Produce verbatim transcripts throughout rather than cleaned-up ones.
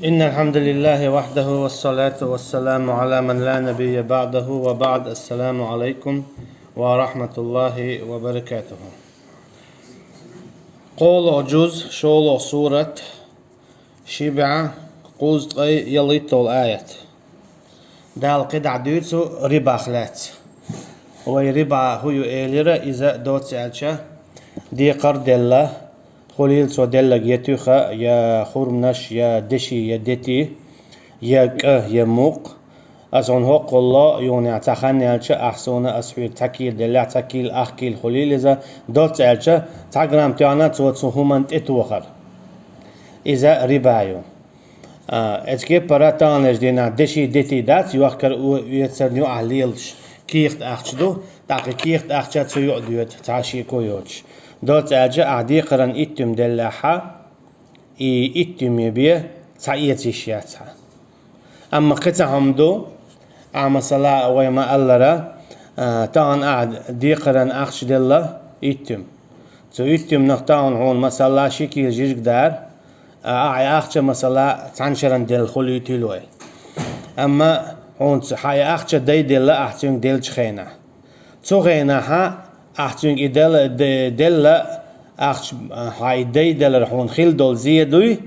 إن الحمد لله وحده والصلاة والسلام على من لا نبي بعده وبعد. السلام عليكم ورحمة الله وبركاته. КхоалагӀа жуз, шоллагӀа сурат, ши бӀаь кхузткъе ялхиттола аят. Дала кхидӀа дуьйцу рибах лаьцна. Вай риба хӀу ю элира, иза доцца аьлча, декхар делла, хулийла цо деллаг я туьха, я хурманаш, я деши, я дети, я кӀа, я мукъ. Ас хьуна хӀокхул ло, юханехь цхьа хан яьлча, ахь суна ас хьоьга цхьа кийла деллехь, цхьа кийла, ах кийла хулийла иза, доцца аьлча, цхьа грамм тоьхна цо цу хӀуманна тӀетохар. Иза риба ю. А, эцу кеппара таханлерчу дийнахь деши дети дац, йохкар у-, оьцарна ю ахь лелаш. Кехат ахча ду, тӀаккха кехат ахча цу юкъа доьду, цхьа шеко йоцуш. Доцца аьлча, ахь декхаран иттуьма деллехьа, и иттуьме бен цхьа эца йиш яц хьан. Амма кхин цхьа хӀума ду, ахь, масала, вай ма-аллара, а, тахана ахь декхаран ахча делла иттуьма. Цу иттуьмнах тахана хьуна, масала, ши кийла жижиг дара, а, ахь и ахча, масала, цхьана шеран делла хулийтийла вай. Амма хьуна ц-, хьан и ахча дай делла ахь цуьнга деллачу хенахь. Цу хенахьа ахь цуьнга и дела-, де-, делла ахча, хьан и дай делар хьуна хилла долу зе дуй?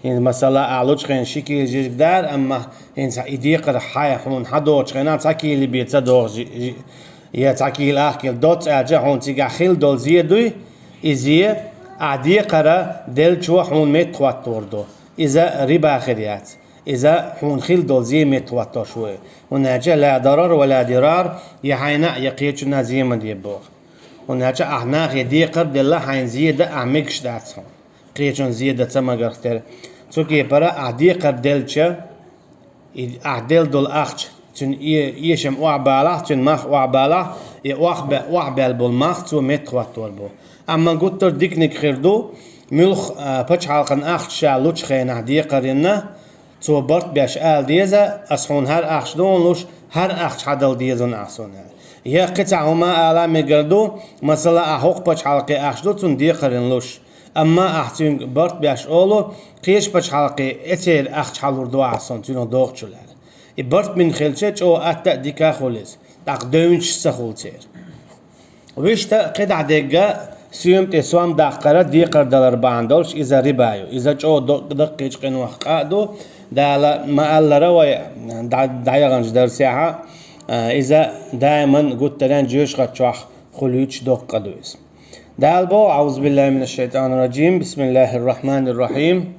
ХӀинца, масала, ахь лучу хенахь ши кийла жижиг дара, амма хӀинца и декхар хьан хьуна хьан доцучу хенахь цхьа кийла бен ца догӀу жи-, жи-, я цхьа кийла, ах кийла доцца аьлча, хьуна цигахь хилла долу зе дуй? И зе ахь декхара деллачо хьуна меттахӀоттор ду. Иза риба хир яц. Иза хьуна хилла долу зе меттахӀоттош ву. ХӀунда аьлча ла дарар ва ла дирар, я хьайна а, я кхечунна а зе ма де боху. ХӀунда аьлча ахь нахе декхар делла, хьайна зе дан ахь мегаш дац хьуна. Кхечунна зе дан ца магарх тера. Цу кепара ахь декхар делча, и ахь делла долу ахча, цуьнан э-, эшам охьабалахь, цуьнан мах охьабалахь, и охьабе-, охьабаьлла болу мах цо меттахӀоттор бу. Амма гуттар а диканиг хир ду, муьлхха, а, пачхьалкхан ахча ша лучу хенахь декхаренна, цо барт беш ала деза, ас хьуна хӀара ахча ду хьуна луш, хӀара ахча хьадала деза хьуна ахь суна аьлла. Я кхин цхьа хӀума ала мегар ду, масала, ахь хӀокху пачхьалкхе ахча ду цунна декхаренна луш. Амма ахь цуьнга барт беш олу, кхечу пачхьалкхе эцеран ахча хьалур ду ахь суна цуьнан догӀучул аьлла. И барт бина хилча, чӀогӀа атта а дика а хуьлу иза, тӀаккха девнаш ца хуьлу церан. Вуьшта кхидӀа дегга соьма тӀе сом даккхара декхар далар бахьана долуш, иза риба ю. Иза чӀогӀа до-, даккхийчу къинойх къа а ду. Дала ма-аллара вай дӀа-, дӀаяханчу дарсехьа, а, иза даиман гуттаренна жоьжахати чохь хуьлуьйтуш доккха къа ду иза. Дала боху: أعوذ بالله من الشيطان الرجيم. بسم الله الرحمن الرحيم.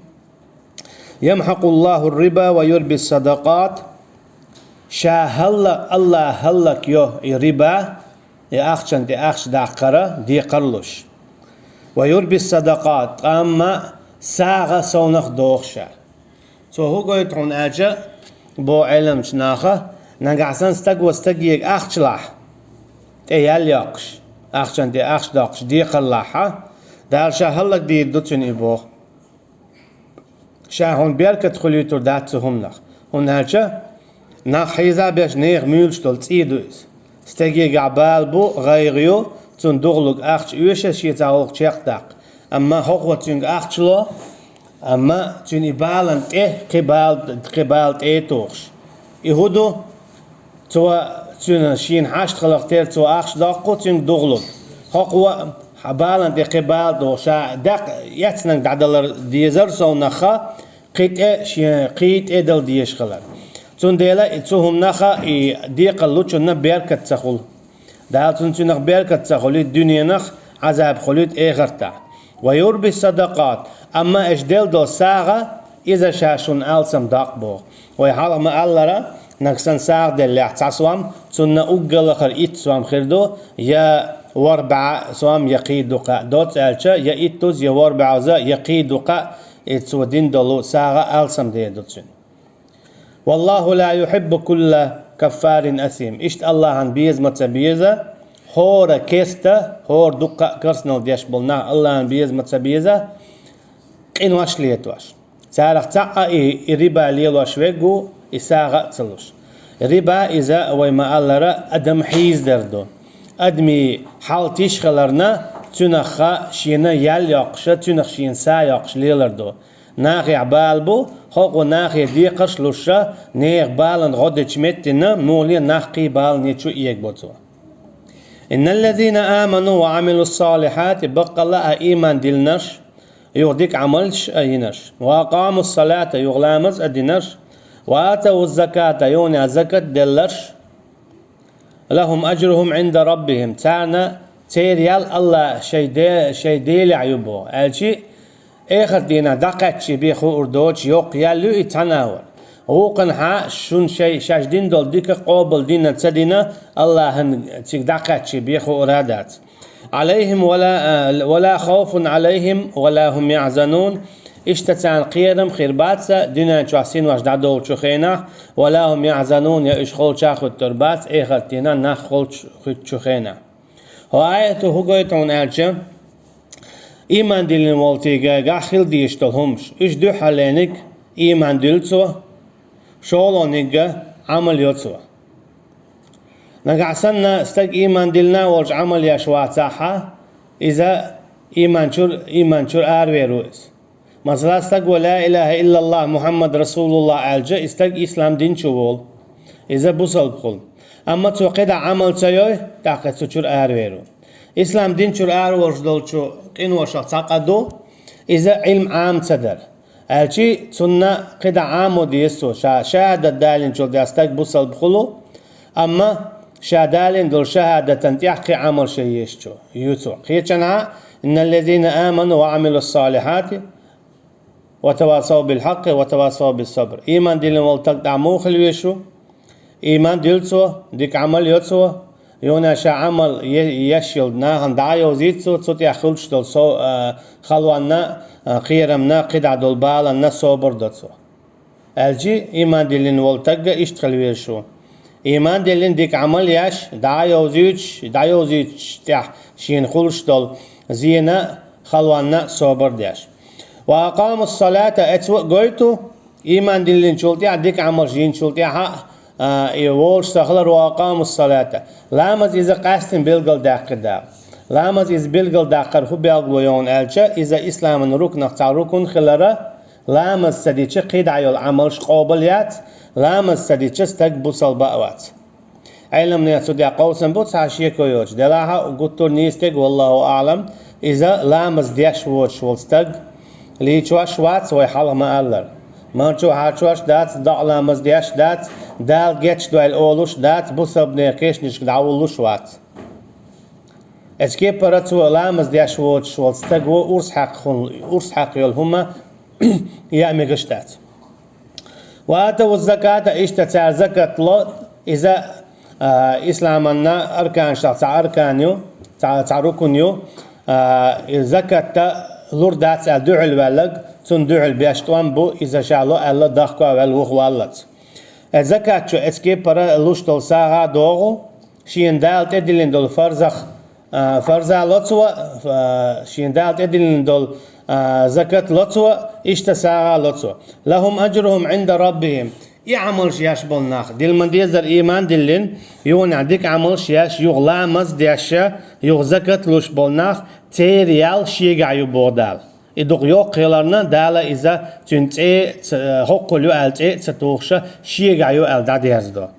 يمحق الله الربا ويربي الصدقات. Ша хӀаллак-, Аллах хӀаллакйо и риба, и ахчан тӀе ахча даккхара декхарлуш. ويربي الصدقات, ткъа амма сагӀа совнах доху ша. Цо хӀун гойту хьуна аьлча, боху Ӏеламчу наха, нагахь санна стаго стаге ахча лахь, тӀе ял йоккхуш, ахчан тӀе ахча доккхуш декхар лахьа, Дала ша хӀаллакдийр ду цуьнан и боху. Ша хьуна беркат хуьлуьйтур дац цу хӀуманах, хӀунда аьлча нах хьийза а беш, нехан муьйлуш долу цӀий ду иза. Стегегахь бала бу, гӀайгӀа ю, цунна духалург ахча оьшу, шен цхьа гӀуллакх чекхдаккха. Амма хӀокхо цуьнга ахча ло, амма цуьнан и балан тӀе кхин бала, кхин бала тӀе а тухуш. И хӀун ду? Цо цуьнан шена хьашт хиларх тера цо ахча доккху цуьнга духалург. ХӀокхо хьан балан тӀе кхин бала тухуш, ша дакъа эцнарг дӀадалар дезара совнаха, кхин тӀе шен, кхин тӀе дала дезаш хилар. Цундела и цу хӀуманаха и декхар лучунна беркат ца хуьлу. Дала цунна цуьнах беркат ца хуьлуьйту дуьненах, Ӏазаб хуьлуьйту эхартахь. ويربي الصدقات, амма аша делла долу сагӀа, иза ша шуна алсам доккху боху. Вай хьалха ма-аллара, нагахь санна сагӀа деллехь цхьа сом, цунна уггар лахара итт сом хир ду, я ворхӀ бӀе сом, я кхин дукха, доцца аьлча, я иттуза, я ворхӀ бӀеза, я кхин дукха, и цо дина долу сагӀа алсам дер ду цуьнан. والله لا يحب كل كفار أثيم. Иштта Аллахьан беза ма ца беза, хӀора кеста, хӀора дуккха а керстанал деш болу нах Аллахьан беза ма ца беза, къинош летош. Царах цхьаъ а и, и риба лелош верг ву, и сагӀа а ца луш. Риба иза, вай ма-аллара, адам хьийзадар ду. Адамийн хьал тиша хиларна, цуьнах шена ял йоккхуша, цуьнах шена са йоккхуш лелар ду. Нахехь бала бу, хӀокхо нахе декхарш а луш, нехан баланна гӀо дечу меттина, муха а нах кхин баланна чу эгабо цо. إن الذين آمنوا وعملوا الصالحات, баккъалла а ийман диллинарш, юха дика Ӏамалш а йинарш, وأقاموا الصلاة, юха ламаз а динарш, وآتوا الزكاة, юха закат делларш, لهم أجرهم عند ربهم, царна церан ял Аллахь шайн де-, шайн Делехь ю боху. Аьлча, эхарт дийнахь дӀакхаьчча бен хуур доцуш йоккха ял ю и цхьана а вара. Вукханхьа шуна шайн, шаьш дина долу дика къобал дина ца дина, Аллахьан цига дӀакхаьчча бен хуур а дац. عليهم ولا, ولا خوف عليهم ولا هم يحزنون. Иштта царна кхерам хир бац, дуьнен чохь синош дӀадолучу хенахь, ولا هم يحزنون, я уьш холчахуьттур бац, эхарт дийнахь нах холчахуьттучу хенахь. ХӀокху аято хӀун гойту хьуна аьлча, ийман диллина волу тӀе гахь хила дезаш долу хӀумаш. Уьш дуьххьарлерниг ийман дуьллу цо, шолгӀаниг Ӏамал йо цо. Нагахь санна стаг ийман диллина а волчу Ӏамал еш вацахь, иза ийман чуьра, ийман чуьра аравер ву иза. Масала, стаг ву لا إله إلا الله محمد رسول الله аьлча, и стаг ислам дин чу волу. Иза бусалба хуьлу. Амма цо кхидӀа Ӏамал ца йой, тӀаккха цу чуьра аравер ву. Ислам дин чуьра араволуш долчу къиношах цхьа къа ду, иза Ӏилма Ӏама ца дар. Аьлча цунна кхидӀа Ӏамо деза цо, ша шахӀадат далийначул тӀаьхьа стаг бусалба хуьлу, амма ша далийна долу шахӀадатан тӀехь кхин Ӏамал шен езачу ю цо. Кхечанхьа: إن الذين آمنوا وعملوا الصالحات وتواصوا بالحق وتواصوا بالصبر. Ийман диллина волу стаг тӀехь муха хила везаш ву? Ийман дуьллу цо, дика Ӏамал йо цо, юха ша Ӏамал е-, еш йолу нахана дӀа а йовзуьйту цо, цу тӀехь хуьлуш долу со-, а, халонна, а, кхерамна, кхидӀа долу баланна собар до цо. Аьлча, ийман диллина волу стаг а иштта хила везаш ву. Ийман диллина дика Ӏамал еш, дӀа а йовзуьйтуш, дӀайовзуьйтуш тӀехь шена хуьлуш долу зена, халонна собар деш. وأقاموا الصلاة, эцо а гойту, ийман диллинчул тӀаьхьа, дика Ӏамалш йинчул тӀаьхьа, а, и волуш ца хилар, وأقاموا الصلاة. Ламаз иза къаьстина билгалдаьккхира Дала. Ламаз иза билгалдаккхар хӀун билгало ю аьлча, иза исламан рукнах цхьа рукн хилара, ламаз ца дича кхидӀа йолу Ӏамалш къобал яц, ламаз ца дича стаг бусалба а вац. Ӏеламнех цу тӀехь къовсам бу цхьа шеко йоцуш, делахь а гуттар а нийса стаг, والله أعلم, иза ламаз деш воцуш волу стаг лийчош вац, вай хьалха ма-аллара. Марчо хьарчош дац, доӀа ламаз деш дац, Дала гечдойла олуш дац, бусалбанийн кешнашка дӀавуллуш вац. Эцу кепара цо ламаз деш воцуш волу стаг ву урс хьаькхна, урс хьаькхна йолу хӀума яа мегаш дац. وآتوا الزكاة, иштта цара закат ло, иза, а, исламан арканашах цхьа аркан ю, цхьа, цхьа рукн ю, а, и закат лур дац аьлла дуьхьал ваьлларг, цунна дуьхьал беш тӀом бу, иза ша ло аьлла дахко а ваьлла вухаваллалц. Э, закат чу эцу кепара луш долу сагӀа а догӀу, шена Дала тӀедиллина долу фарзах, а, фарза ло цо, а, шена Дала тӀедиллина долу, а, закат ло цо, иштта сагӀа ло цо. لهم أجرهم عند ربهم. И Ӏамалш еш болу нах, дилма дезар ийман диллина, юханехь дика Ӏамалш еш, юха ламаз деш, юха закат луш болу нах, церан ял шегахь ю боху Дала. И дукха йоккха хиларна, Дала иза цуьнан цӀе а ца, хӀоккхул ю аьлла цӀе а ца тухуша, шегахь ю аьлла дӀадерзадо.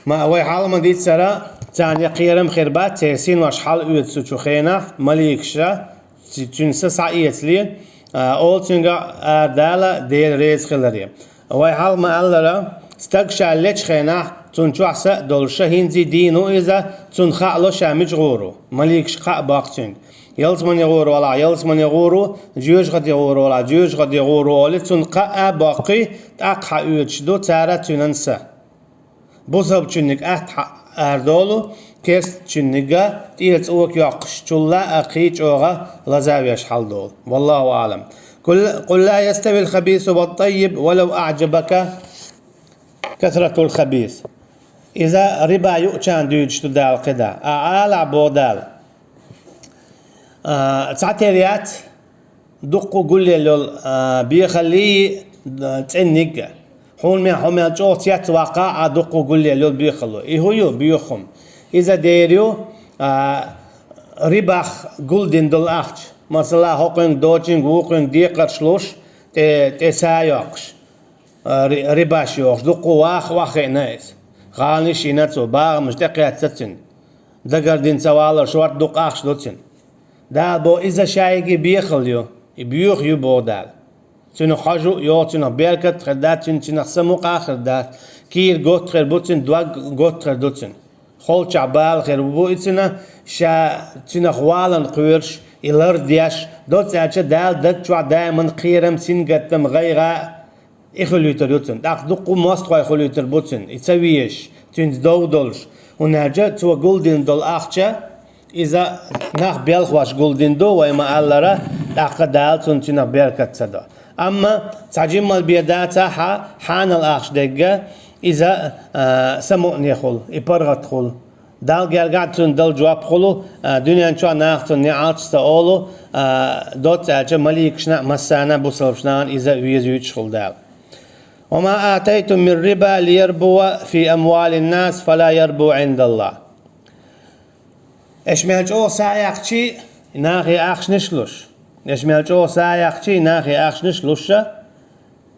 Ма вай хьалха ма-дийццара, царна я кхерам хир бац, церан синош хьалаоьцучу хенахь, маликаша, ци-, цуьнан са схьаэцале, а, олу цуьнга арадала Дела реза хиларе. Вай хьалха ма-аллара, стаг ша лечу хенахь, цунна чохь са а долуша, хӀинца дийна ву иза, цунна хаало ша мича гӀур ву. Маликашка кхаъ боккху цуьнга. Ялсамане гӀур валахь, ялсамане гӀур ву, жоьжахате гӀур валахь, жоьжахате гӀур ву олий, цунна кхаъ а боккхий, тӀаккха схьаоьцуш ду цара цуьнан са. Бусалбачуьнниг атта хьа арадолу, керстачуьннига тӀера цӀока йоккхуш, чулла а кхин чӀогӀа лазавеш хьаладолу. والله أعلم. قل، قل لا يستوي الخبيث والطيب ولو أعجبك كثرة الخبيث. Иза риба юучарна дуьйцуш ду Дала кхидӀа. Ахьа алахь, боху Дала. А, цхьатерра яц дуккха гулъелла йолу, а, бехаллий, а, цӀенниг а. Хьуна мел, хьо мел чӀогӀа цецваккха а дуккха гулъелла йолу бехало. И хӀун ю, боьха хӀума? Иза дер ю, а, рибах гулдина долу ахча. Масала, хӀокхуьнга доцинга, вукхуьнга декхарш луш, тӀе, тӀе са йоккхуш, а, ри-, рибаш йохуш, дуккха ваха охьахиъна иза. ГӀаланаш йина цо, багӀамаш тӀекхаьчна цуьнан. Дагардина ца валар шорта дукха ахча ду цуьнан. Дала боху, иза шайга бехал ю, и боьха ю боху Дала. Цуьнах хьожа а йолу, цуьнах беркат а хир дац, цуьнан цуьнах самукъа а хир дац, кийра готта хир бу цуьнан, дог готта хир ду цуьнан. Холчахь бала хир бу и цуьнан, ша цуьнах валан кхоьруш, и лардеш, доцца аьлча Дала даг чохь даиман кхерам, сингаттам, гӀайгӀа, и хуьлуьйтур ю цуьнан. ТӀаккха дуккха мостагӀий хуьлуьйтур бу цуьнан, и ца везаш, цуьнца дов долуш, хӀунда аьлча цо гулдина долу ахча, иза нах белхош гулдина ду, вай ма-аллара, тӀаккха Дала цунна цуьнах беркат ца до. Амма цхьа жиммал бен дацахь а, хьанал ахча дерг а, иза, а, самукъане хуьлу, и паргӀат хуьлу. Далла гергахь а цунна дала жоп хуьлу, а, дуьнен чохь наха цунна неӀалт ца олу, а, доцца аьлча маликашна а, массарна а, бусалбачу нахана иза везуьйтуш хуьлу Дала. «وما آتيتم من ربا ليربو في أموال الناس فلا يربو عند الله». Аша мел чӀогӀа са яьккхича, нахе ахчанаш луш. Аша мел чӀогӀа са яьккхича, нахе ахчанаш луш а,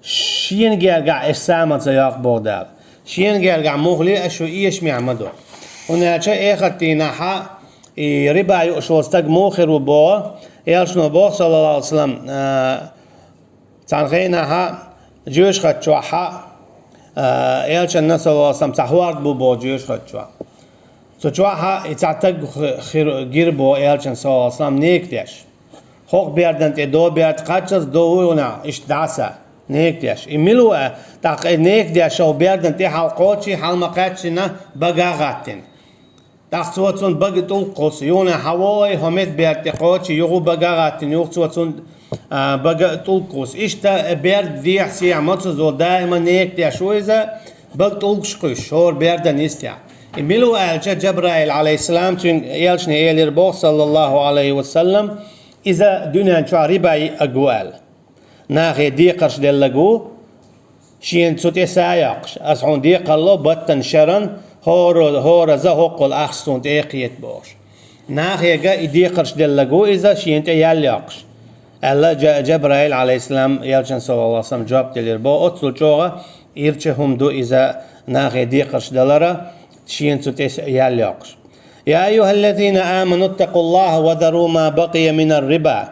шена гергахь аша са ма ца йоккху боху Дала. Шена гергахь муха ле а, шу эшамехь ма ду. ХӀунда аьлча эхарт дийнахь а и риба юуш волу стаг муха хир ву боху, Элчано боху, саллаллаху Ӏалайхи ва саллам, а, цхьана хенахь а, жоьжахати чохь а, а, Элчанна, саллаллаху Ӏалайхи ва саллам, цхьа хӀорд бу боху жоьжахати чохь. Цу чохь а и цхьа стаг хи-, хир гира боху Элчанна, саллаллаху Ӏалайхи ва саллам, нека деш. ХӀокху бердан тӀе до берда кхаччалц до ву юнахь, иштта дӀаса, нека деш. И мила ву а, тӀаккха и нека деш хӀокху бердан тӀе хьалкхочий, хьала ма кхаьччина, бага а гӀаттина. ТӀаккха цо цунна бага тӀулг кхуссу, юна хьаволий, хӀо метта берда тӀе кхочий, юха бага а гӀаттина, юха цо цунна, а, бага тӀулг кхуссу. Иштта берда дехьа-сехьа мацазо даима нека деш ву иза, бага тӀулгаш кхуьссуш, хӀора бердан йистехь. И мила ву аьлча, Джабраил, Ӏалайхиссалам, цуьнга Элчане элира боху, саллаллаху Ӏалайхи ва саллам, иза дуьнен чохь риба йиъаг ву аьлла. Нахе декхарш деллаг ву, шена цу тӀе са а йоккхуш, аса хьуна декхарло баттана шаран, хӀора-, хӀораза хӀоккхул ахча суна тӀе а кхета бохуш. Нахега и декхарш деллаг ву иза, шена тӀе ял йоккхуш, аьлла Джа-, Джабраил, Ӏалайхиссалам, Элчанна, саллаллаху Ӏалайхи ва саллам, жоп делира боху. Оццул чӀогӀа ирча хӀума ду иза, нахе декхарш далара, шена цу тӀе ял йоккхуш. «يا أيها الذين آمنوا اتقوا الله وذروا ما بقي من الربا».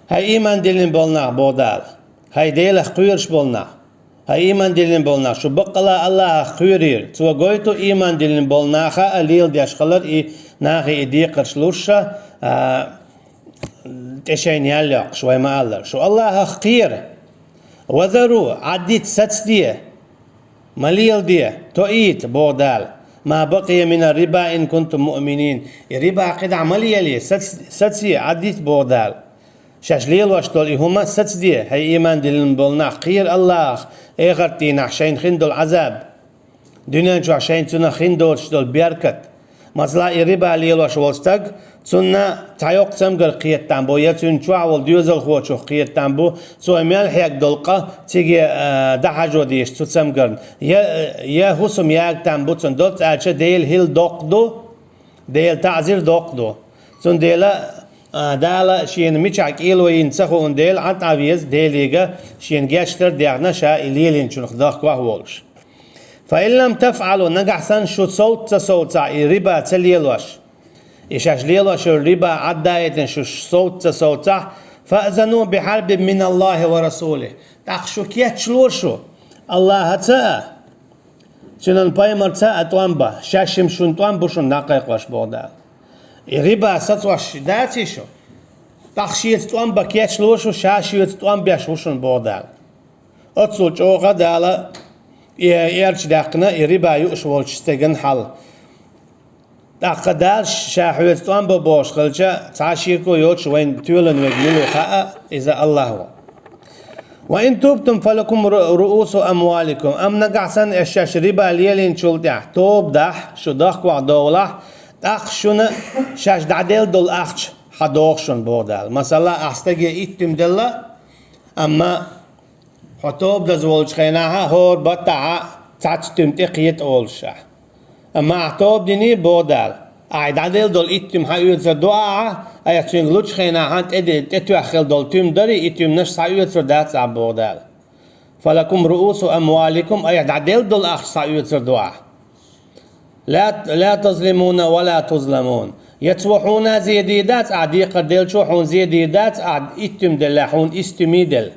ХӀай ийман диллина болу нах, боху Дала. ХӀай Делах кхоьруш болу нах. ХӀай ийман диллина болу нах. Шу баккъала Аллахах кхоьрийла. Цо гойту ийман диллина болу наха а леладеш хилар и нахе и декхарш луш а, а, тӀе шайна ял йоккхуш, вай ма-аллара. Шу Аллахах кхера. «وذروا», Ӏаддита, сацаде. Ма леладе, тоийта, боху Дала. «ما بقي من الربا إن كنتم مؤمنين». И риба кхидӀа ма лелае, сац-, сацае, Ӏаддита, боху Дала. Шаьш лелош долу и хӀума сацаде, хӀай ийман диллина болу нах, кхера Аллахах, эхарт дийнахь шайна хин долу Ӏазаб. Дуьнен чохь шайна цунах хин доцуш долу беркат. Масала, и риба лелош волу стаг, цунна цхьа йоккха цамгар кхетам бу, я цуьнан чохь волу доьзалхочух кхетам бу, цо мел хьегна долу къа циге, а, дӀахьажо дезаш цу цамгарна, я, я хӀусам ягатам бу цунна, доцца аьлча, Делан хӀилла доккха ду, Делан таӀзир доккха ду. Цундела, а, Дала шена мичахь кӀело йина ца хууна дела, Ӏад а веза, Делига шена гечдар а дехна, ша и лелийначунах дахкош волуш. «فإن لم تفعلوا», нагахь санна шу совца ца совцахь, и риба ца лелош, и шаьш лелош йолу риба Ӏаддаийтина шу совца ца совцахь, «فأذنوا بحرب من الله ورسوله». ТӀаккха шу кечло шу Аллахаца а, цуьнан пайхамарца а тӀом бан, шаьш-м шуна тӀом бу шуна дӀакхайкхош, боху Дала. И риба сацош даций шу? ТӀаккха шеца тӀом бан кечло шу, ша шеца тӀом беш ву шуна, боху Дала. Оццул чӀогӀа Дала и эрча даьккхина и риба юуш волчу стеган хьал. ТӀаккха Дала ша хьоьца тӀом бо бохуш хилча, цхьа шеко йоцуш вайн тоьлан верг мила ву хаьа, иза Аллах ву. «وإن تبتم فلكم رء-، رءوس أموالكم». Амма нагахь санна аша шаьш риба лелийначул тӀаьхьа тоба дахь, шу дахкавахь довлахь, тӀаккха шуна шаьш дӀаделла долу ахча хьадоху шуна, боху Дала. Масала, ахь стаге итт туьма делла, амма хьо тоба даза волчу хенахь а, хӀора баттахь а цхьацца туьма тӀе кхета олуш ахь. Амма ахь тоба диний, боху Дала, Ахь дӀаделла долу итт туьма схьаоьцур ду ахьа, айхьа цуьнга лучу хенахь тӀе-, тӀетоьхна хилла долу туьма дарий, и туьманаш схьаоьцур дац ахьа боху Дала. Фалакум руусу амваликум, айхьа дӀаделла долу ахча схьаоьцур ду ахьа. Ла, ла тазлимуна ва ла тузламун. Я цо хьуна зен дийр дац, ахьа декхар деллачо хьуна зен дийр дац, ахьа итт туьма делла, хьуна исс туьма делла.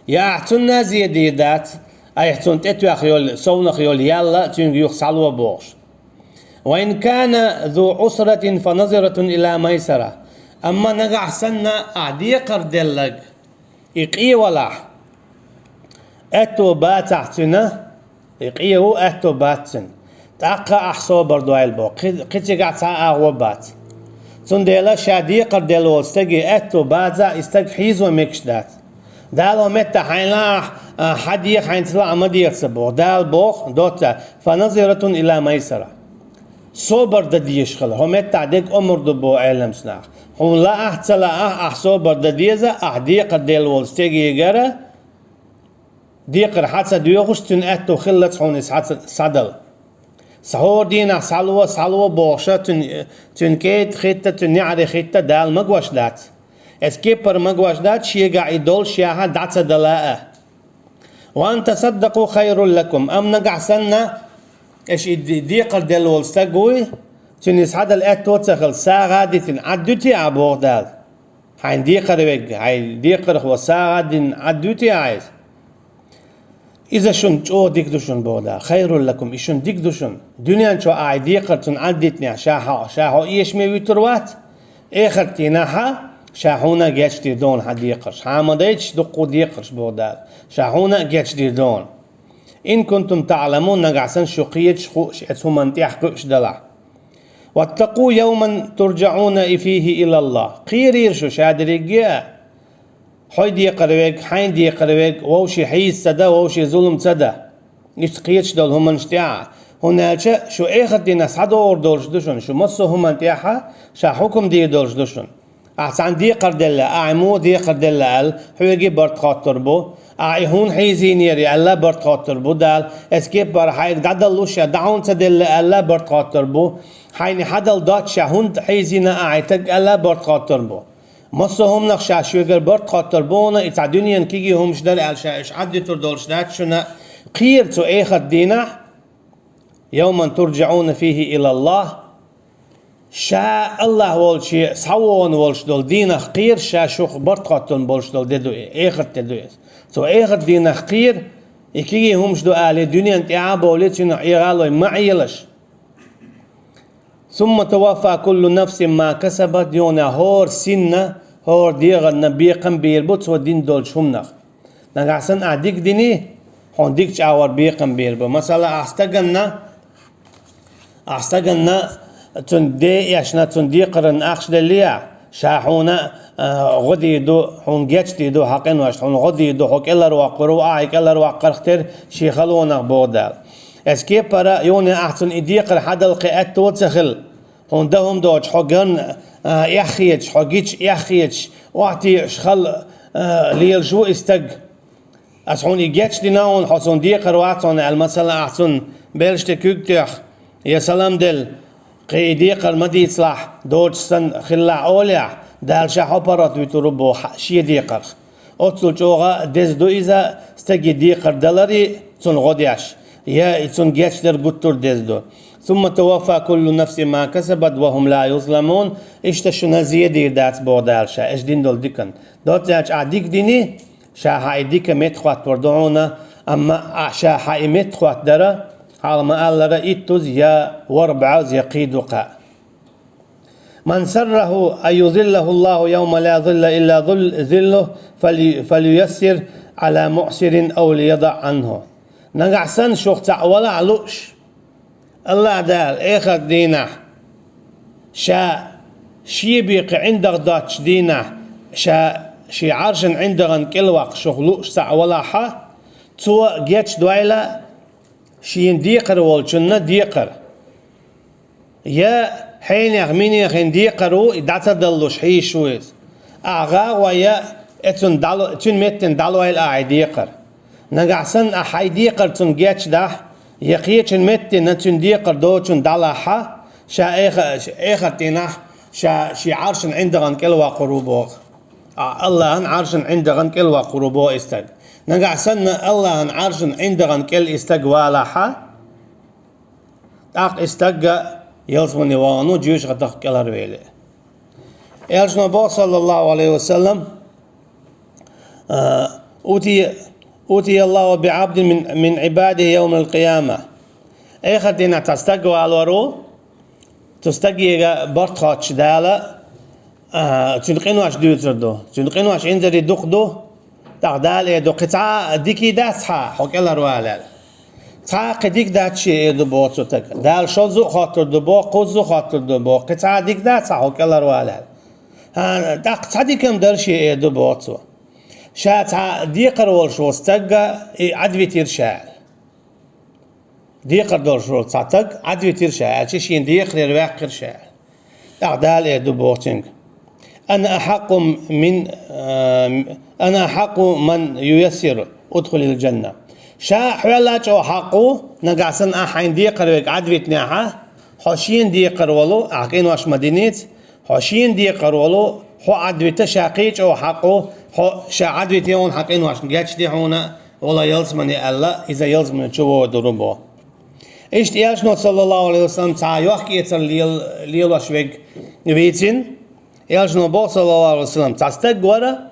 Я ахьа цунна зен дийр дац, айхьа цунна тӀетоьхна йолу, совнаха йолу ял цуьнга юха схьало бохуш. Ва ин кана зу усратин фа назиратун ила майсара. Амма нагахь санна ахьа декхар делларг и къен валахь, аьтто бацахь цуьнан, и къен ву, аьтто бац цуьнан. ТӀаккха ахьа собар дойла боху, кхи-, кхин цигахь цхьа а агӀо бац. Цундела ша декхар делла волу стаге аьтто бацахь, и стаг хьийзо мегаш дац. Дала хӀокху меттехь хьайна лаахь, а, хьан деха, хьайна ца лаахь ма деха ца боху. Дала боху, доцца, фа назиратун ила майсара. Собар дан дезаш хила. ХӀокху меттехь дерг омра ду боху Ӏеламчу наха. Хьуна лаахь а, ца лаахь а, ахьа собар дан деза, ахьа декхар делла волу стегегара, декхар хьан ца доьхуш, цуьнан аьтто хиллалц хьуна иза хьан ца, схьадала. Сан хӀора дийнахь схьало, схьало бохуша, цуьнан, цуьнан кӀеда хӀитта, цуьнан неӀаре хӀитта Дала магош дац. Эцу кеппара магош дац, шегахь и долуш яхьа дӀа ца дала а. Ва ан тасаддакъу хайрул лакум. Амма нагахь санна, аша и де-, декхар делла волу стаг вуй, цуьнан иза схьадала аьтто а ца хилла, сагӀа а дитина, Ӏад дуьтий ахьа боху Дала. Хьайна декхар верг, хьайн декхархо сагӀа а дина, Ӏад дуьтий ахьа иза? Иза шуна чӀогӀа дика ду шуна боху Дала. Хайрул лакум, и шуна дика ду шуна. Дуьнен чохь ахьа и декхар цунна Ӏад дитинехь, ша хьо, ша хьо эшаме вуьтур вац. Эхарт дийнахьа ша хьуна гечдийр ду хьан декхарш. Хьан ма дайташ дуккха декхарш боху Дала. Ша хьуна а гечдийр ду. Ин кунтум таъламун, нагахь санна шу кхеташ, хууш, эцу хӀуманна тӀехь кхуьуш далахь. Ваттакъу явман турджаъуна фийхи илаллахӀ. Кхерийра шу ша дерриге а. Хьой декхар верг, хьайн декхар верг, вовшийн хьийза ца дан, вовшийн зулам ца дан. Иштта кхеташ долу хӀуманаш тӀехь. ХӀунда аьлча шу эхарт дийнахь схьадогӀур долуш ду шуна, шу массо а хӀуманна тӀехь ша хьукам дийр долуш ду шуна. Ахьа цхьаьна декхар делла, ахьа муха декхар делла аьлла, хьоьга барт хоттур бу. Ахьа и хӀунда хьийзийнера аьлла, барт хоттур бу Дала. Эцу кеппара хьайга дӀадаллуш я, дӀа хӀунда ца делла аьлла, барт хоттур бу. Хьайна хьадала доццуш я, хӀунда хьийзийна ахьа и стаг аьлла, барт хоттур бу. Массо а хӀуманах ша шуьгара барт хоттур бу хьуна, и цхьа дуьненан кегий хӀуманаш дара аьлла ша уьш Ӏад дуьтур долуш дац шуна. Кхера цу эхарт дийнахь, явман турджаъуна фийхи илаллахӀ, ша АллахӀ волче схьавогӀун волуш долу дийнах кхера ша шух барт хоттун болуш долу де ду и, эхарт де ду иза. Цу эхарт дийнах кхера, и кегий хӀуманаш ду алий, дуьненна тӀаьхьа а бовлий, цуьнах Ӏехалой ма Ӏелаш. Сумма туваффа куллу нафсин ма касабат, юхана хӀора синна, хӀора дегӀанна бекхам бийр бу цо дина долчу хӀуманах. Нагахь санна ахьа дика диний, хьуна дика чӀагӀор бекхам бийр бу. Масала, ахьа стаганна, ахьа стаганна цунна де эшна, цунна декхаран ахча деллий ахьа, ша хьуна, а, гӀо дийр ду, хьуна гечдийр ду хьан къиношна, хьуна гӀо дийр ду, хьо кӀелхьарвоккхур ву, ахьа и кӀелхьарваккхарх тера шен халонах боху Дала. Эцу кеппара юхана ахьа цунна и декхар хьадала кхин аьтто а ца хилла. Хьуна дан хӀума доцуш, хьо ган, а, эхь хеташ, хьо гича эхь хеташ, охьатаьӀаш хала, а, лелаш ву и стаг. Аса хьуна и гечдина хьуна, хьо суна декхар вац хьуна аьлла, масала, ахьа цунна белшаш тӀе куьг тоьхна, я салам делла, кхин и декхар ма дийцалахь, доцуш санна хилалахь олехь, Дала ша хьо паргӀат вуьтур ву боху хьа-, шен декхарх. Оццул чӀогӀа деза ду иза, стаге декхар даларий, цунна гӀо деш, я и цунна гечдар гуттар а деза ду. Сумма туваффа куллу нафсин ма касабат ва хӀум ла юзламун, иштта шуна зен дийр дац боху Дала ша, аша дина долу дикан. Доцца аьлча ахьа дика диний, ша хьан и дика меттахӀоттор ду хьуна, амма ахьа ша хьан и меттахӀоттадара, хьалха ма-аллара, иттуза я ворхӀ бӀозза я кхин дукха. Ман саррахӀу ан юзиллахӀу ЛлахӀу явма ла зилла илла зил-, зиллухӀ, фал-, фалюяссир Ӏала муӀсирин ав лиядаӀ ӀанхӀу. Нагахь санна шух цхьаъ валахь лууш, АллахӀ Дала эхарт дийнахь, ша шен бен кхин ӀиндагӀ доцучу дийнахь, ша шен Ӏаршан ӀиндагӀан кӀелваккха шух лууш цхьаъ валахьа, цо гечдойла шена декхар волчунна декхар. Я хьенех минехин декхар ву, и дӀа ца даллуш хьийзаш ву иза. Ахьа гӀагӀо я, э, цунна дӀало-, цуьнан меттина дӀалойла ахьа и декхар. Нагахь санна ахьа хьайн декхар цунна гечдахь, я кхечун меттина цуьнан декхар доцучунна дӀалахьа, Ша эха-, ша эхарт дийнахь ша шен Ӏаршан ӀиндагӀан кӀел ваккхур ву боху. А, АллахӀан Ӏаршан ӀиндагӀан кӀел ваккхур ву боху и стаг. Нагахь санна АллахӀан Ӏаршан ӀиндагӀан кӀел и стаг валахьа, тӀаккха и стагга ялсамане вахана ву, жоьжахатех кӀелхьарвели. Элчано боху, саллаллаху алейхи ва саллам, а, «Ути-, утия Аллаху би абдин мин, мин ибадихи яумал кияма». Эхарт дийнахь цхьа стаг валор ву, цу стагега барт хоттуш Дала, а, цуьнан къинош дуьйцур ду. Цуьнан къинош инзаре дукха ду. ТӀаккха Дала эр ду: «Кхин цхьа а дика дац хьан хьо кӀелхьарвалар?» «Цхьа а кхин дика дац шен», эр ду боху цу стага. Дала шозза а хоттур ду боху, кхузза а хоттур ду боху: «Кхин цхьа а дика дац хьан хьо кӀелхьарвалар?» «ХӀан, тӀаккха цхьа дика-м дара шен», эр ду боху цо. Ша цхьа декхар волуш волу стагга и Ӏадвитира ша аьлла. Декхар долуш волу цхьа стаг Ӏадвитира ша аьлча, шен декхарера ваьккхира ша аьлла. ТӀаккха Дала эр ду боху цуьнга: «Ана ахьакъу мин, а, ана ахьакъу ман юяссиру, удхулил джанна». Ша хьоьлла а чӀогӀа хьакъ ву, нагахь санна ахь хьайн декхар верг Ӏадвитинехьа, хьо шена декхар волу, ахь къинош ма диница, хьо шена декхар волу, хьо Ӏадвита ша кхин а чӀогӀа хьакъ ву, хьо ша Ӏадвитина хьуна, хьан къиношна гечди хьуна, вала ялсамане аьлла, иза ялсамане чу вогӀур ву боху. Иштта Элчано, саллаллаху алейхи ва саллам, цхьа йохк-эцар лел-, лелош верг вийцина. Элчано боху, саллаллаху алейхи ва саллам, цхьа стаг вара,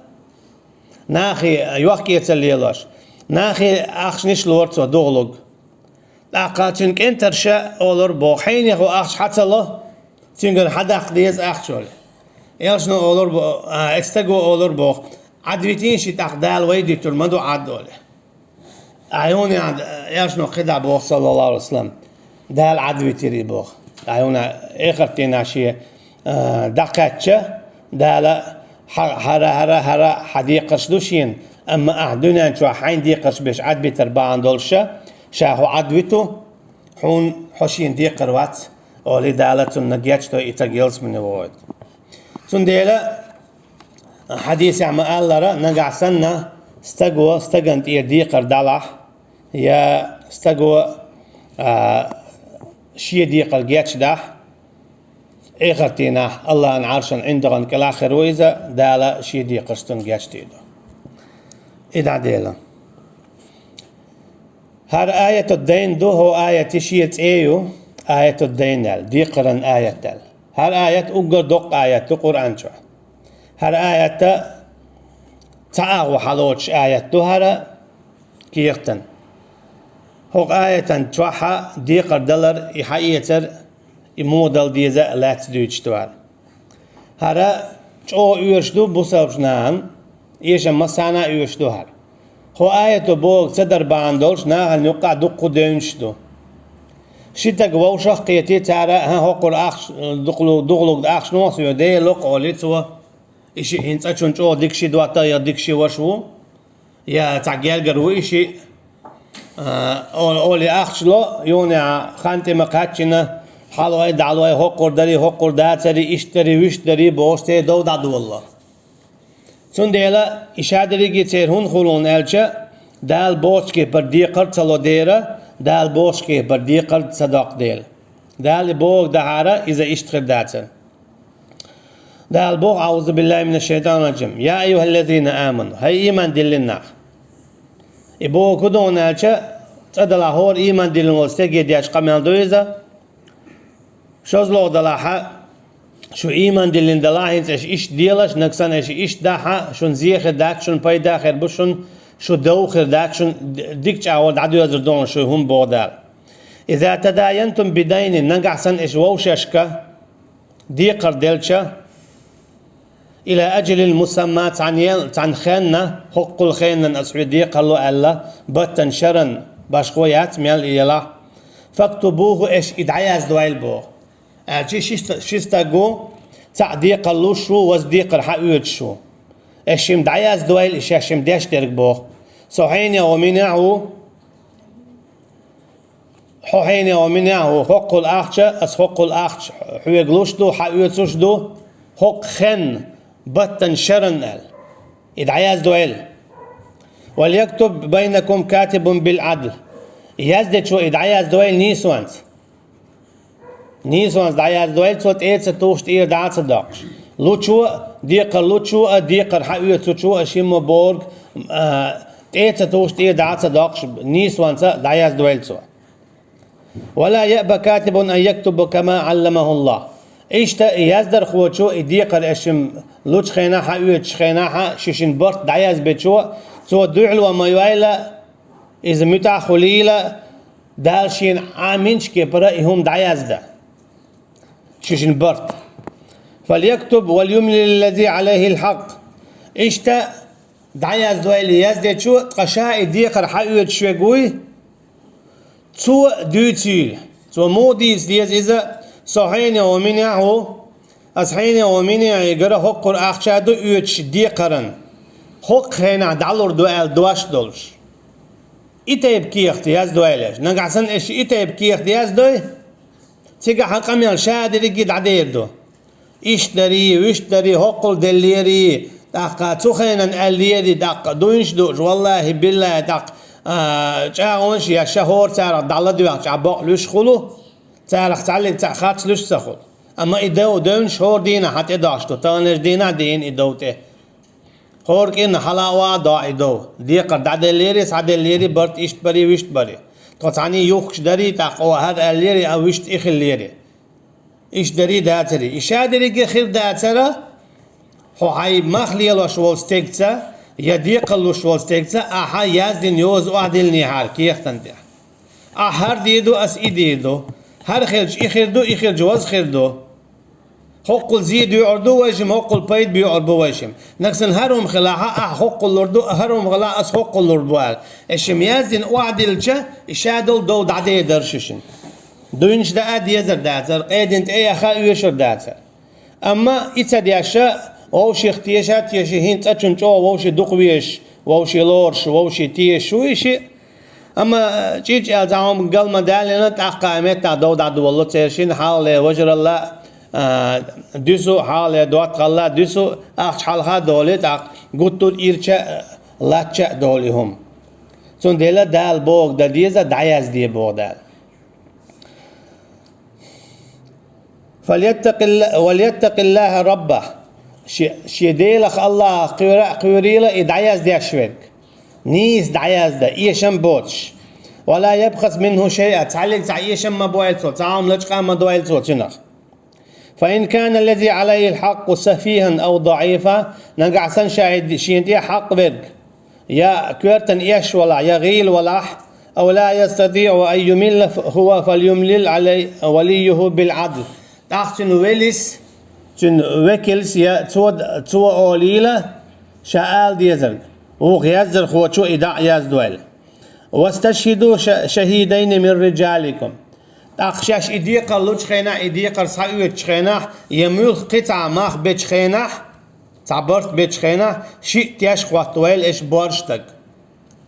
нахе йохк-эцар лелош, нахе ахчанаш лора цо духлуг. ТӀаккха цуьнан кӀентарша олура боху: «Хьенех ву ахча хьан ца ло, цуьнгара хьан даккха деза ахча», олий. Элчано олура бо-, а, эцтаго олура боху: «Ӏадвитийша, тӀаккха Дала вай дуьтур ма ду Ӏад», олий. Айхьуна Элчано кхидӀа боху, саллаллаху алейхи ва саллам, Дала Ӏадвитира и боху. Айхьуна эхарт дийнахь шен, а, дӀакхаьчча, Дала хьа-, хӀара, хӀара, хӀара хьан декхарш ду шена, амма ахь дуьнен чохь хьайн декхарш беш Ӏадбитар бахьана долуша, ша хьо Ӏадвиту, хьуна хьо шена декхар вац, олий Дала цунна гечдой, и стаг ялсамане вогӀуьйту. Цундела хьадисехь ма-аллара, нагахь санна стаго стагана тӀера декхар далахь, я стаго, а, шен декхар гечдахь, эхарт дийнахь АллахӀан Ӏаршан ӀиндагӀан кӀелахь хир ву иза, Дала шен декхарш цунна гечдийр ду. И дӀадела. ХӀара аяту дайн ду, хӀо аят шен цӀе ю, аяту дайн аьлла, декхаран аят аьлла. ХӀара аят уггар доккха аят ду Къуръан чохь. ХӀара аятта цхьа агӀо хьалоцуш аят ду хӀара кехатан. ХӀокху аятан чохьа декхар далар, и хьаэцар, и муха дала деза а лаьцна дуьйцуш ду хӀара. ХӀара чӀогӀа оьшуш ду бусалбачу нахана, эшам массарна а оьшуш ду хӀара. ХӀо аято бохург ца дар бахьана долуш нахана юккъахь дуккха девнаш ду. Ши стаг вовшах а кхетий, цара: «ХӀан, хӀокхура ахча, дукхалу-, духалург ахча нохчо йо, Делан локхо», олий цо. И шиъ хӀинца цунна чӀогӀа дика ши доттагӀа я дика ши ваша ву, я цхьа гергара ву и шиъ. А, о-, олий ахча ло, юханехьа хан тӀе ма кхаьччина, хьалой, дӀалой, хӀокхура дарий, хӀокхура дацарий, иштта дарий, вуьшта дарий бохуш, церан дов дӀадолало. Цундела и ша дерриге церан хӀунда хуьлу аьлча, Дала бохучу кепара декхар ца ло дера, Дала бохучу кепара декхар ца доккху дела. Дала и бохург дахьара, иза иштта хир дацара. Дала боху: «АӀузу биллахӀи мина шшайтӀани рражим. Я айюхӀаллазина аману, хӀай ийман диллина нах». И бохург хӀун ду аьлча, цкъа делахь хӀора ийман диллина волу стаге деш къамел ду иза. ШозлагӀа делахьа, шу ийман диллина делахь, хӀинца аша иштта делаш, нагахь санна аша иштта дахьа, шуна зе хир дац, шуна пайда хир бу, шуна шу дов хир дац, шуна д-, дика чӀагӀо дӀадоьзур ду шу хӀума боху Дала. Иза тадаянтум бидайнин, нагахь санна аша вовшашка декхар делча, ила аджалин мусамма, цхьана ел-, цхьана хенна, хӀокхул хенан аса хьоьга декхар ло аьлла, баттан шаран, башхо яц мел елахь, фактубуху, аша и дӀаяздойла боху. Аьлча ши ста-, ши стаг ву, цхьаъ декхар луш ву, ваза декхар хьаоьцуш ву. Аша шимма дӀаяздойла и шаьш шимма деш дерг боху. Со хьенех ву, минехь ву, хьо хьенех ву, минехь ву, хӀокхул ахча, аса хӀокхул ахча хьоьга луш ду, хьаоьцуш ду, хӀокху хенна, баттан шаран аьлла. И дӀаяздойла. Вальяктуб байнакум катибун бил-Ӏадл. Яздечо и дӀаяздойла нийсонца. Нийсонца дӀаяздойла цо, тӀе ца тухуш, тӀера дӀа ца доккхуш. Лучо а, декхар лучо а, декхар хьаоьцучо а, шимма бохург, а, тӀе ца тухуш, тӀера дӀа ца доккхуш, нийсонца дӀаяздойла цо. «ولا يأب كاتب أن يكتب كما علمه الله». Иштта и яздархочо и декхар, эшим лучу хенахь а, оьцучу хенахь а, ши шин барт дӀаязбечо, цо дуьхьало ма йойла, иза муьтӀахь а хуьлийла, Дала шена Ӏаминчу кепара и хӀума дӀаязда. Ши шин барт. «فليكتب وليملل الذي عليه الحق». Иштта дӀаяздойла яздечо, ткъа ша и декхар хьаоьцуш верг вуй, цо дуьйцийла. Цо муха дийца деза иза? Со хьенех ву, минехь ву, ас хьенех ву, минехьгара хӀоккхур ахча ду оьцуш декхаран. ХӀокху хенахь дӀалур ду аьлла дош долуш. И тайпа кехат яздойла аш. Нагахь санна аш и тайпа кехат яздой, цигахь хьан къамел ша дерриге дӀадер ду. Иштта дарий, вуьшта дарий, хӀоккхул деллерий, тӀаккха цу хенан аьллерий, тӀаккха дуйнаш дууш, валлахӀи, биллахӀи, тӀаккха, а, чӀагӀонаш я ша хӀора царах дӀаладоьгӀча, бакъ луьш хуьлу, царах цхьаллиг цхьаъ харц луьш ца хуьлу. Амма и дов девнаш хӀора дийнахь хьан тӀе дохьуш ду, таханлерчу дийнахь а дийна и дов тӀе. ХӀора кӀирнахь хьала а ваха дохьу и дов. Декхар дӀаделлерий, схьаделлерий, барт иштта барий, вуьшта барий. Тхо цхьаьний юхкуш дарий, тӀаккха хӀара аьллерий, а вуьшта и хиллерий. Иштта дарий дацарий. И ша дерриге хир дацара, хьо хьайн мах лелош волу стегца, я декхар луш волу стегца, ахьа яздина йоза охьадиллинехьара кехатан тӀехь. Ахьа хӀара дийр ду, ас и дийр ду. ХӀара хилча и хир ду, и хилча ваза хир ду. ХӀоккхул зен доьӀур ду вайшимма, хӀоккхул пайда боьӀур бу вайшимма. Нагахь санна хӀара хӀума хилахь, ахьа хӀоккхул лур ду, хӀара хӀума хилахь, ас хӀоккхул лур бу аьлла. Эшим яздина охьадиллича, и ша долу дов дӀадедар шу шина. Дуйнаш даа дезар дацара, къедина тӀе яха оьшур дацара. Амма и ца деш, вовшех теша а теший, хӀинца цӀа чунна чӀогӀа вовший дукха везаш, вовший лоруш, вовший тешаш ву и шиъ. Амма чӀирчӀ аьлла цхьа хӀума гал ма далийна, тӀаккха а меттахь дов дӀадолало церан шина хьалхале важаралла, а, дуьсу, хьалхале доттагӀалла дуьсу, ахча хьалха а долий, тӀаккха гуттар а ирча а, латча а долу и хӀума. Цундела Дала бохург дан деза, дӀаязде боху Дала. «فليتق الله، وليتق الله ربه». Шен, шен Делах, АллахӀах кхоьра а кхоьрийла и дӀаяздеш верг. Нийса дӀаязда, эшам боцуш. «ولا يبخس منه شيئا», цхьаллиг цхьа эшам ма бойла цо, цхьа хӀума лачкъа а ма дойла цо цуьнах. «فإن كان الذي عليه الحق سفيها أو ضعيفا», нагахь санна ша и шена тӀе хьакъ верг, я коьртан эш валахь, я гӀийла валахь, «أو لا يستطيع أن يمل هو فليملل عليه وليه بالعدل». ТӀаккха цуьнан велис, цуьнан векалс я цо, цо олийла, ша ала дезарг, вукху яздархочо и дӀа а яздойла. «واستشهدوا ش-، شهيدين من رجالكم». ТӀаккха шаьш и декхар лучу хенахь, и декхар схьаоьцучу хенахь, я муьлхха кхин цхьа мах бечу хенахь, цхьа барт бечу хенахь, шиъ теш хӀоттавойла аш боьрша стаг.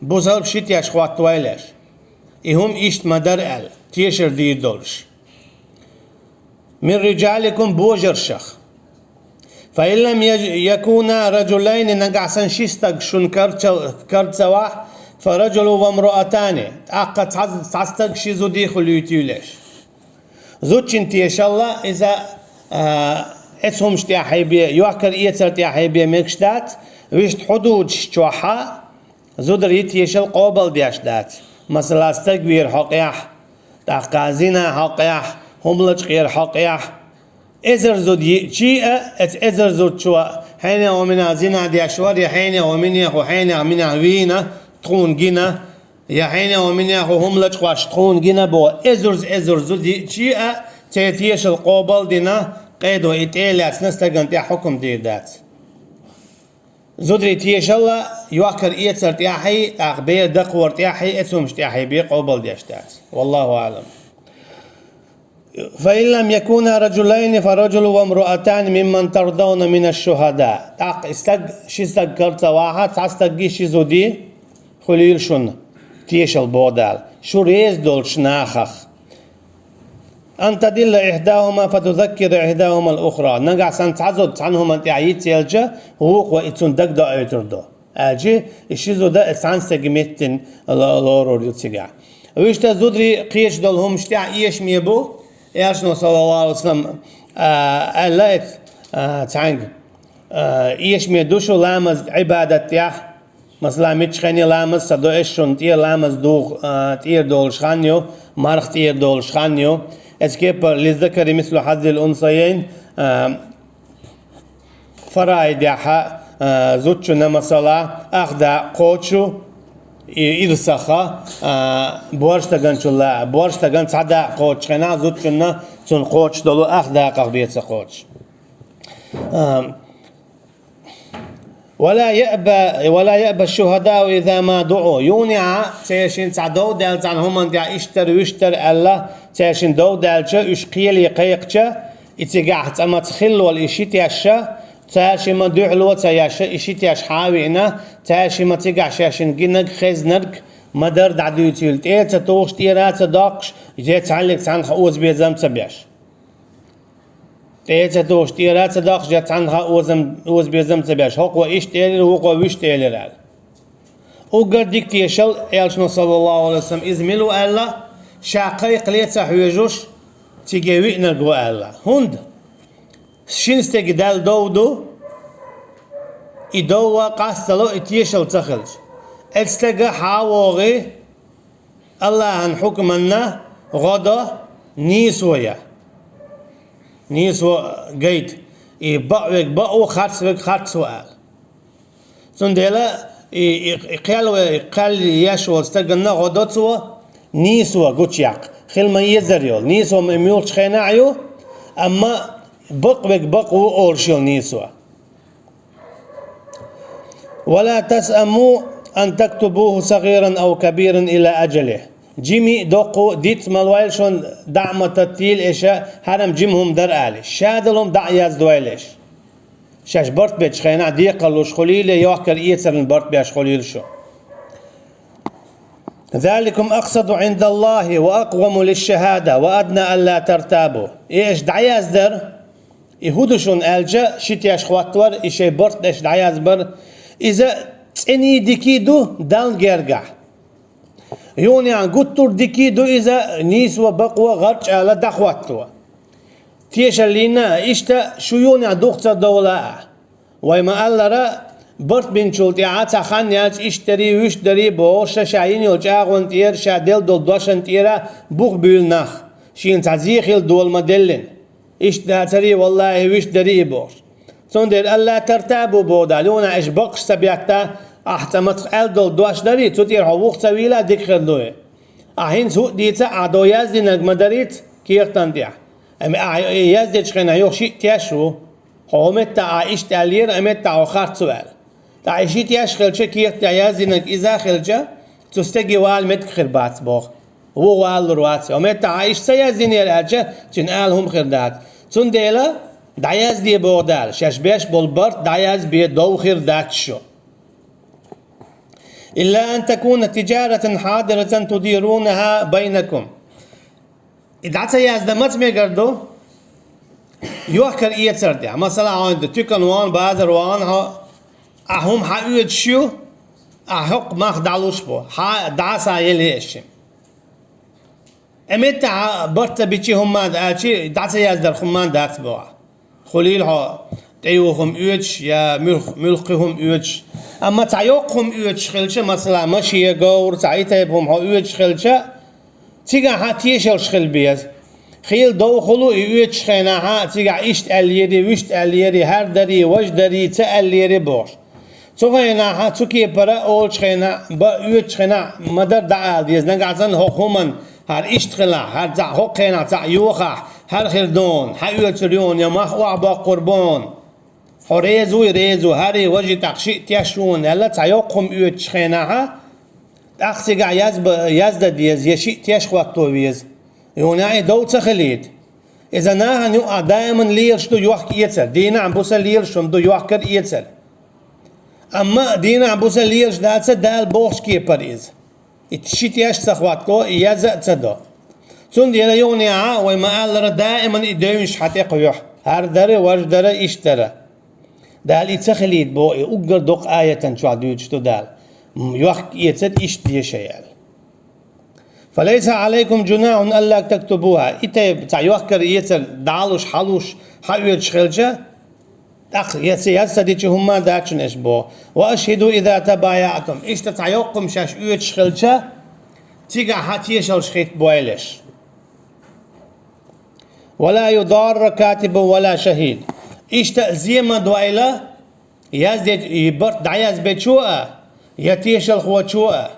Бусалба шиъ теш хӀоттавойла аш. И хӀума иштта ма дара аьлла, тешар дийр долуш. «من رجالكم», божаршах. «فإن لم يج-، يكونا رجلين», нагахь санна ши стаг шуна карца-, карцавахь, «فرجل وامرأتان», тӀаккха цхьа, цхьа стаг, ши зуда хуьлуьйтийла аш. Зудчун тешалла иза, а, эцу хӀумаш тӀехь хьайбе, йохкар-эцар тӀехь хьайбе мегаш дац, вуьшта хьудудаш чохь а, зударий тешал къобалдеш дац. Масала, стаг вер хьокъехь, тӀаккха зина хьокъехь, хӀума лачкъера хьокъехь. Эзар зуда йиъчий а, эцу эзар зудчо хьенех ву, минех зина деш вара, я хьенех ву, минех ву, хьенех, минех вийна, тхуна гина, я хьенех ву, минех ву, хӀума лачкъош тхуна гина боху, эзарза эзар зуда йиъчий а, церан тешал къобал а дина, къедо и тӀе а лаьцна, стагана тӀехь хьукам дийр дац. Зударий тешалла йохкар-эцар тӀехьий, тӀаккха бер дакхор тӀехьий, эцу хӀумаш тӀехьий бен къобалдеш дац. والله أعلم. «فإن لم يكونا رجلين فرجل وامرأتان ممن ترضون من الشهداء». ТӀаккха и стаг, ши стаг карцавахь, цхьа стаггий, ши зудий хуьлийла шуна тешал, боху Дала, шу реза долчу нахах. «أن تضل إحداهما فتذكر إحداهما الأخرى». Нагахь санна цхьа зуда цхьана хӀуманна тӀехь йицъелча, вукхо и цунна дагадоуьйтур ду. Аьлча, и ши зуда и цхьана стеган меттина ло-, лорур ю цигахь. Вуьшта зударий кхечу долу хӀумаш тӀехь эшаме бу, Элчано, саллаллаху алейхи ва саллам, а, аьлла эц, а, цхьаьнга, а, эшаме ду шу ламаз Ӏибадат тӀехь, масала, миччахьене ламаз ца до эш шуна тӀе, ламаз дугӀу, а, тӀера долуш хан ю, марха тӀера долуш хан ю. Эцу кепара лиззакари мислу хьаззил унсайайн, а, фараидехьа, а, зудчунна, масала, ах дакъа кхочу, и ирсаха, а, боьрша стаганчул а, боьрша стагана цхьа дакъа кхочу хенахь зудчунна цунна кхочуш долу ах дакъах бен ца кхочуш. А, «Ва ла яъба, ва ла яъба шухадау иза ма дуъу». Юнехьа цершин цхьа дов даьлла цхьана хӀуманна тӀехь иштта дара, вуьшта дара аьлла, цершин дов даьлча, уьш кхеле кхайкхича, и цигахь цкъа маца хилла волу и ши тешша, цаьршимма дуьхьало ца еш, и ши теш хьа а веана, цаьршимма цигахь шаьшшинна гинарг, хезнарг ма-дарра дӀадуьйцийла, тӀе а ца тухуш, тӀера а ца доккхуш, я цхьаьнниг цхьанхьа оза безам ца беш. ТӀе а ца тухуш, тӀера а ца доккхуш, я цхьанхьа озам-, оза безам ца беш. ХӀокхо иштта элира, вукхо вуьшта элира аьлла. Уггар дика тешал, Элчано, саллаллаху алейхи ва саллам, иза мила ву аьлла, ша кхайкхале а ца хьоьжуш, цига виънарг ву аьлла. ХӀунда? Шина стеган даьлла дов ду, и дов а къастало, и тешал ца хилча. Эцу стага хьа а вогӀий, Аллахьан хьукманна гӀо до нийсо ян. Нийсо гайта. И бакъ верг бакъ ву, харц верг харц ву аьлла. Цундела и, и, и кхел ве-, и кхел еш волу стаганна гӀо до цо нийсо гучуяккха. Хила ма-еззара йолу. Нийсо ма-, муьлххачу хенахь а ю, амма бакъ верг бакъ ву олуш йолу нийсо. «Ва ла тасъаму ан тактубуху сагӀиран ав кабиран ила аджалихи». Жимий а, доккхий а диц ма лойла шуна, дӀа а ма таттийла аша, хӀара-м жима хӀума дара аьлла. Шадолу хӀума дӀа а яздойла аша. Шаьш барт бечу хенахь декхарлуш хуьлийла, йохкар-эцарна барт беш хуьлийла шу. «Заликум акъсату гӀиндаллахи ва акъваму лишшахада ва адна алла тартабу». И аша дӀаяздар, и хӀун ду шуна аьлча, ши теш хӀоттор, и шайн барт аша дӀаязбар. Иза цӀений дикий ду Далла гергахь. Юнехь гуттар а дикий ду иза, нийсо, бакъо, гӀарчӀ ала дӀахӀотто. Тешаллина, иштта шу юнехь дукха ца довла а. Вай ма-аллара, барт бинчул тӀаьхьа цхьа хан яьлча, иштта дарий, вуьшта дарий бохуш, ша, ша йина йолу чӀагӀонна тӀера, ша делла долу дошна тӀера бух буьйлу нах, шена цхьа зе хила дола ма-деллина. Иштта дацарий, валлахӀи, вуьшта дарий бохуш. Цундела Алла тартабу боху Дала, юна аша бакъаш ца бетта, ахь цкъа маца аьлла долу дош дарий, цу тӀера хьо вуха ца вийла, дика хир ду и. Ахь хӀинца хӀуъа дийца, ахь дов яздинарг ма дарийца кехатан тӀехь. Амма ахь и яздечу хенахь юха шиъ теш ву. Хьо хӀун меттахь ахь иштта аьллера, а меттахь хьо харц ву аьлла. ТӀаккха и шиъ теш хилча, кехат тӀехь яздинарг иза а хилча, цу стеге вала меттиг хир бац боху. Вуха валалур вац. Амма меттахь ахь иштта ца яздинера аьлча, цуьнан ала хӀума хир дац. Цундела дӀаязде боху Дала, шаьш беш болу барт дӀаязбе дов хир дац шу. «Илла ан такуна тижаратан хьадиратан тудирунаха байнакум». И дӀа ца яздан маца мегар ду? Йохкар-эцар тӀехь. Масала, хьо ду туькан вахана, базар вахана хьо, ахь хӀума хьан оьцуш ю, ахь хӀокху мах дӀалуш бу, хьан дӀа а са елла хӀеъаш ши. Э, меттахь барт ца бичи хӀумма а аьлчи, дӀа ца яздар хӀумма а дац боху. Хуьлийла хьо тӀеюху хӀума оьцуш, я муьлх-, муьлххе хӀума оьцуш. Амма цхьа йоккха хӀума оьцуш хилча, масала, машен, говр, цхьа и тайпа хӀума хьо оьцуш хилча, цигахь хьан тешалш хила беза. Хийла довхуьлу и оьцуш хенахь, цигахь иштта аьллера, вуьшта аьллера, хӀара дарий, важа дарий, ца аьллера бохуш. Цу хенахь, цу кепара олучу хенахь, бан оьцучу хенахь ма-дарра дӀаала деза, нагахь санна хӀокху хӀуманна, хӀара иштта хилахь, хӀара цхьаъ хӀокху хенахь цхьаъ йохахь, хӀара хир дуна, хьан оьцур юна, я мах охьабоккхур буна. Хьо реза вуй, реза ву, хӀара важа тӀаккха шиъ теш ву хьуна аьлла, цхьа йоккха хӀума оьцучу хенахь, тӀаккха цигахь язба-, яздан деза, я шиъ теш хӀотто веза. Юна и дов ца хилийта. Иза нахана юкъахь даиман лелаш ду йохка-эцар, дийнахь-буса лелаш хӀума ду йохкар-эцар. Амма дийнахь-буса лелаш дац Дала бохучу кепара иза. И шиъ теш а ца хӀотто, и яза а ца до. Цундела юханехьа вай ма-аллара даиман и девнаш хьан тӀе кхоьхьу, хӀара дара, важа дара, иштта дара. Дала и ца хилийта боху, и уггар доккха аятан чохь дуьйцуш ду Дала. М, йохка-эцар иштта де шайн аьлла. فليس عليكم جناح ألا تكتبوها. И тайпа цхьа йохкар-эцар далуш, хьалуш, хьаоьцуш хилча, тӀаккха я ца, я ца дича хӀумма дац шуна аша боху. وأشهدوا إذا تبايعتم. Иштта цхьа йоккха хӀума шаьш оьцуш хилча, цигахь тешаллаш хӀитта бойла аша. ولا يضار كاتب ولا شهيد. Иштта зе ма дойла, яздечо, и барт дӀаязбечо а, я тешалхочо а.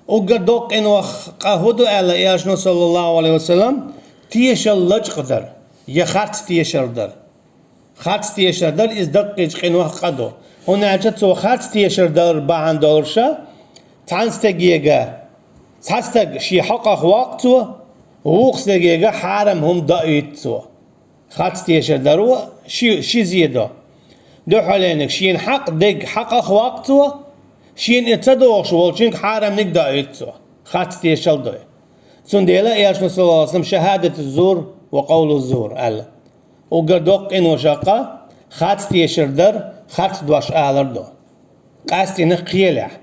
Уггар доккха къинойх къа хӀун ду аьлла Элчано, саллаллаху Ӏалайхи ва саллам, тешалла лачкъадар, я харц тешар дар. Харц тешар дар, иза даккхийчу къинойх къа ду. ХӀунда аьлча цо харц тешар дар бахьана долуша, цхьана стегега, цхьа стаг шен хьакъах воккху цо, вукху стегега хьарам хӀума доуьйту цо. Харц тешар даро ши, ши зе до. Дуьххьалениг шена хьакъ дерг хьакъах воккху цо, шена и ца догӀуш волчуьнга хьарамниг доуьйту цо. Харц тешал дой. Цундела Элчано, саллаллаху Ӏалайхи ва саллам, шахӀадату зур ва къавлу зур аьлла. Уггар доккха къинойх къа харц тешар дар, харц дош алар ду. Къаьсттина кхелехь.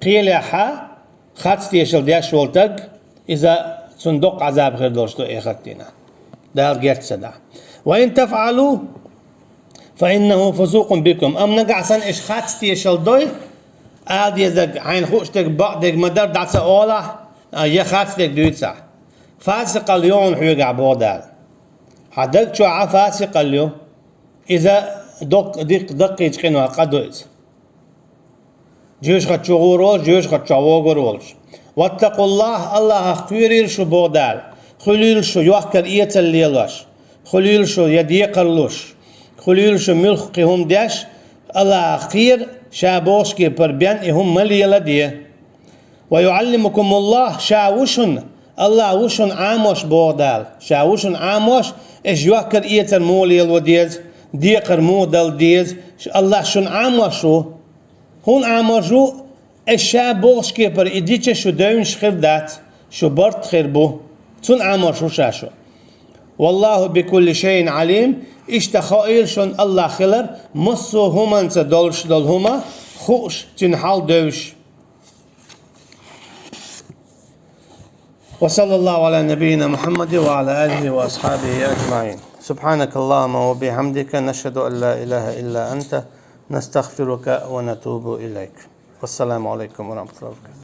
Кхелехьа, харц тешал деш волу стаг, иза, цунна доккха Ӏазаб хир долуш ду эхарт дийнахь. Дала герга ца дахь. وإن تفعلوا فإنه فسوق بكم. Амма нагахь санна аша харц тешал дой, ала дезарг, хьайна хууш дерг, бакъдерг ма-дарра дӀа ца олахь, а, я харцдерг дуьйцахь, фасикъалла ю хьуна хьоьгахь, боху Дала. Хьан даг чохь а фасикъалла ю. Иза доккха, диккха, даккхийчу къинойх къа ду иза. Жоьжахати чу гӀур волуш, жоьжахати чохь вогур волуш. واتقوا الله, Аллахах кхоьрийла шу, боху Дала. Хуьлийла шу йохкар-эцар лелош. Хуьлийла шу я декхар луш. Хуьлийла шу муьлхха кхин хӀума деш, Аллахах кхера, ша бохучу кепара бен и хӀума ма леладе. ويعلمكم الله, ша ву шуна, Аллах ву шуна Ӏамош, боху Дала. Ша ву шуна Ӏамош, аша йохкар-эцар муха лело деза, декхар муха дала деза, ш-, Аллах шуна Ӏамош ву. ХӀунда Ӏамош ву? Аша ша бохучу кепара и дича шу девнаш хир дац, шу барт хир бу. Цунна Ӏамош ву ша шу. والله بكل شيء عليم, иштта хоийла шуна Аллах хилар, массо а хӀуманца долуш долу хӀума хууш, цуьнан хьал девзаш. وصلى الله على نبينا محمد وعلى آله وأصحابه أجمعين. سبحانك اللهم وبحمدك، نشهد أن لا إله إلا أنت، نستغفرك ونتوب إليك. والسلام عليكم ورحمة الله وبركاته.